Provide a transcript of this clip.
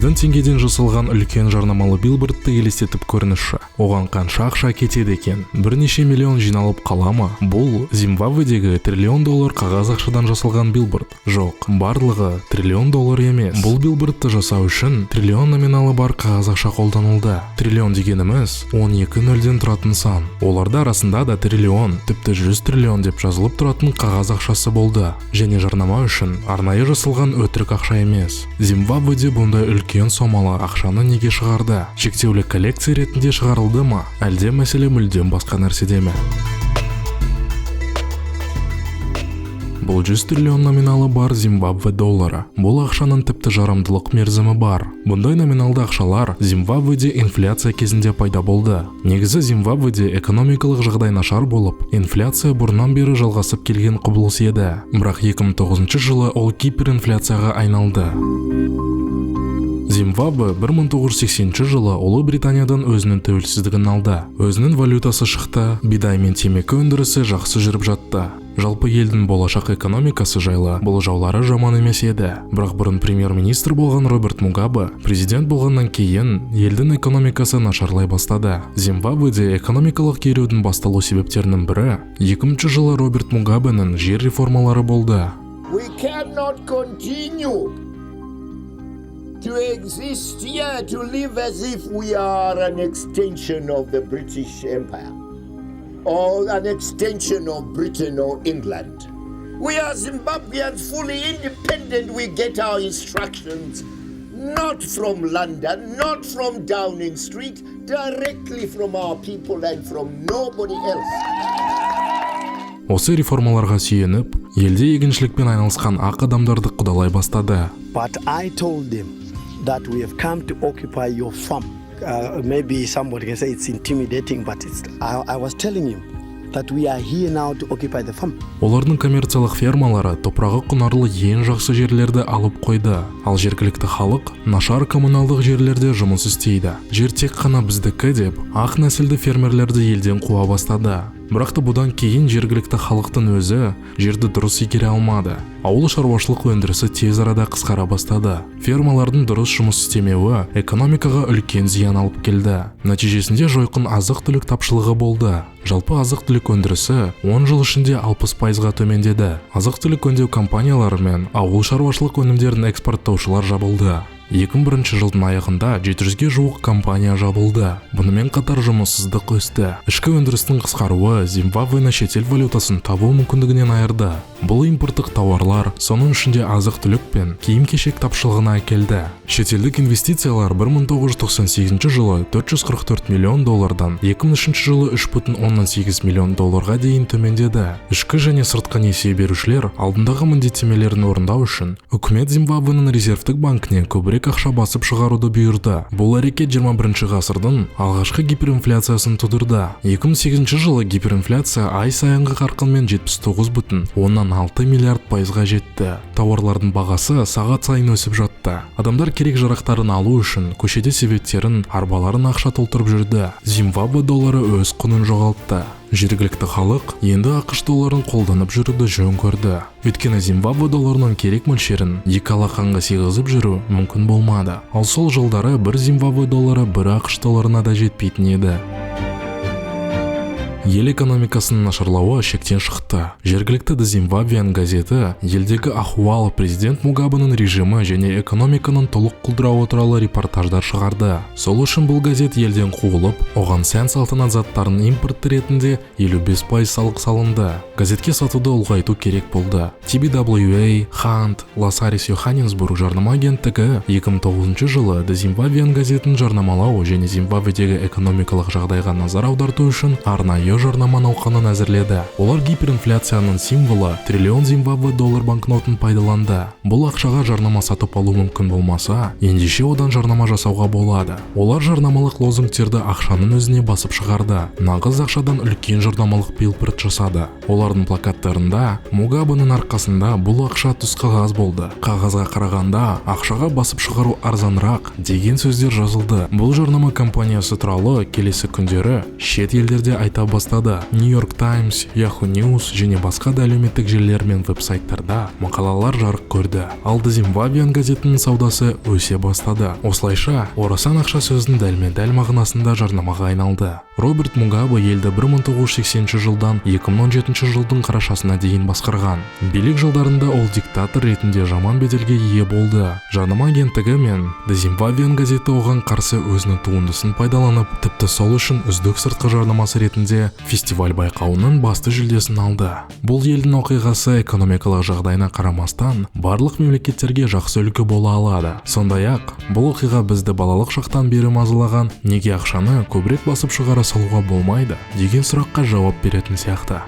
Біздің теңгеден жасалған үлкен жарнамалы билбордты елестетіп көріңізші. Оған қанша ақша кетеді екен? Бірнеше миллион жиналып қала ма? Бұл Зимбабведегі триллион доллар қағаз ақшадан жасалған билборд. Жоқ, барлығы триллион доллар емес. Бұл билбордты жасау үшін триллион номиналы бар қағаз ақша қолданылды. Триллион дегеніміз 12 нөлден тұратын сан. Оларда арасында да триллион, тіпті 100 триллион деп жазылып тұратын қағаз ақшасы болды. Және жарнама үшін арнайы жасалған өтірік ақша емес. Зимбабведе бұндай үлкен сомалы ақшаны неге шығарды? Шектеулі коллекция ретінде шығарылды ма? Әлде мәселе мүлдем басқа нәрседе ме? Бұл 100 триллион номиналы бар Зимбабве доллары. Бұл ақшаның тіпті жарамдылық мерзімі бар. Бұндай номиналды ақшалар Зимбабведе инфляция кезінде пайда болды. Негізі Зимбабведе экономикалық жағдай нашар болып, инфляция бұрыннан бері жалғасып келген құбылыс еді. Бірақ 2009 жылы ол гиперинфляцияға айналды. Зимбабве 1980 жылы Ұлыбританиядан өзінің тәуелсіздігін алды. Өзінің валютасы шықты, бидай мен темекі өндірісі жақсы жүріп жатты. Жалпы елдің болашақ экономикасы жайлы болжаулары жаман емес еді. Бірақ бұрын премьер-министр болған Роберт Мугабе президент болғаннан кейін елдің экономикасы нашарлай бастады. Зимбабведе экономикалық күйреудің басталу себептерінің бірі 2000 жылы Роберт Мугабенің жер реформалары болды. We cannot continue to exist here, to live as if we are an extension of the British Empire or an extension of Britain or England. We are Zimbabweans, fully independent. We get our instructions not from London, not from Downing Street, directly from our people and from nobody else. Осы реформаларға сүйеніп, елде егіншілікпен айналысқан ақ адамдарды құдалай бастады. But I told them that we have come to occupy your farm. Maybe somebody can say it's intimidating, but I was telling him that we are here now to occupy the farm. Олардың коммерциялық фермалары топырағы құнарлы ең жақсы жерлерді алып қойды, ал жергілікті халық нашар коммуналдық жерлерде жұмыс істейді. Жер тек қана біздікі деп, ақ нәсілді фермерлерді елден қуа бастады. Бірақ та бұдан кейін жергілікті халықтың өзі жерді дұрыс игере алмады. Ауыл шаруашылық өндірісі тез арада қысқара бастады. Фермалардың дұрыс жұмыс істемеуі экономикаға үлкен зиян алып келді. Нәтижесінде жойқын азық-түлік тапшылығы болды. Жалпы азық-түлік өндірісі 10 жыл ішінде 60%-ға төмендеді. Азық-түлік өңдеу компаниялары мен ауыл шаруашылық өнімдерін экспорттаушылар жабылды. 2001 жылдың аяғында 700-ге жуық компания жабылды. Бұнымен қатар жұмыссыздық өсті. Ішкі өндірістің қысқаруы Зимбабвені шетел валютасын табу мүмкіндігінен айырды. Бұл импорттық тауарлар, соның ішінде азық-түлік пен киім-кешек тапшылығына әкелді. Шетелдік инвестициялар 1998 жылы 444 миллион доллардан 2003 жылы 3,8 миллион долларға дейін төмендеді. Ішкі және сыртқы несие берушілер алдындағы міндеттемелерін орындау үшін үкімет Зимбабвенің резервтік банкіне көбірек ақша басып шығаруды бұйырды. Бұл әрекет 21 ғасырдың алғашқы гиперинфляциясын тудырды. 2008 жылы гиперинфляция ай сайынғы қарқынмен 79,6 миллиард пайызға жетті. Тауарлардың бағасы сағат сайын өсіп жатты. Адамдар керек жарақтарын алу үшін көшеде себеттерін, арбаларын ақша толтырып жүрді. Зимбабве доллары өз құнын жоғалтты. Жергілікті халық енді АҚШ долларын қолданып жүруді жөн көрді. Өйткені Зимбабве долларының керек мөлшерін екі алақанға сыйғызып жүру мүмкін болмады. Ал сол жылдары бір Зимбабве доллары бір АҚШ долларына да жетпейтін еді. Ел экономикасының нашарлауы шектен шықты. Жергілікті The Zimbabwean газеті елдегі ахуал, президент Мугабенің режимі және экономиканың толық құлдырауы туралы репортаждар шығарды. Сол үшін бұл газет елден қуылып, оған сән салтанат заттарын импорты ретінде 55% салық салынды. Газетке сатуды ұлғайту керек болды. TBWA, Hunt, Ласарис Йоханнесбург жарнама агенттігі 2009 жылы The Zimbabwean газетін жарнамалау және Зимбабведегі экономикалық жағдайға назар аударту үшін арнайы жарнама науқанын әзірледі. Олар гиперинфляцияның символы триллион Зимбабве доллар банкнотын пайдаланды. Бұл ақшаға жарнама сатып алу мүмкін болмаса, ендеше одан жарнама жасауға болады. Олар жарнамалық лозунгтерді ақшаның өзіне басып шығарды. Нағыз ақшадан үлкен жарнамалық билборд жасады. Олардың плакаттарында Мугабенің арқасында бұл ақша түс қағаз болды. Қағазға қарағанда ақшаға басып шығару арзанырақ деген сөздер жазылды. Бұл жарнама кампаниясы туралы келесі күндері шет елдерде айта бастады. New York Times, Yahoo News және басқа да әлеуметтік желілер мен веб-сайттарда мақалалар жарық көрді. Ал The Zimbabwean газетінің саудасы өсе бастады. Осылайша, орасан ақша сөздің дәлме-дәл мағынасында жарнамаға айналды. Роберт Мугабе елді 1980 жылдан 2017 жылдың қарашасына дейін басқарған. Билік жылдарында ол диктатор ретінде жаман беделге ие болды. Жарнама агенттігі мен The Zimbabwean газеті оған қарсы өзінің туындысын пайдаланып, тіпті сол үшін үздік сыртқы жарнамасы ретінде фестиваль байқауының басты жүлдесін алды. Бұл елдің оқиғасы экономикалық жағдайына қарамастан барлық мемлекеттерге жақсы үлгі бола алады. Сондай-ақ, бұл оқиға бізді балалық шақтан бері мазалаған «Неге ақшаны көбірек басып шығара салуға болмайды?» деген сұраққа жауап беретін сияқты.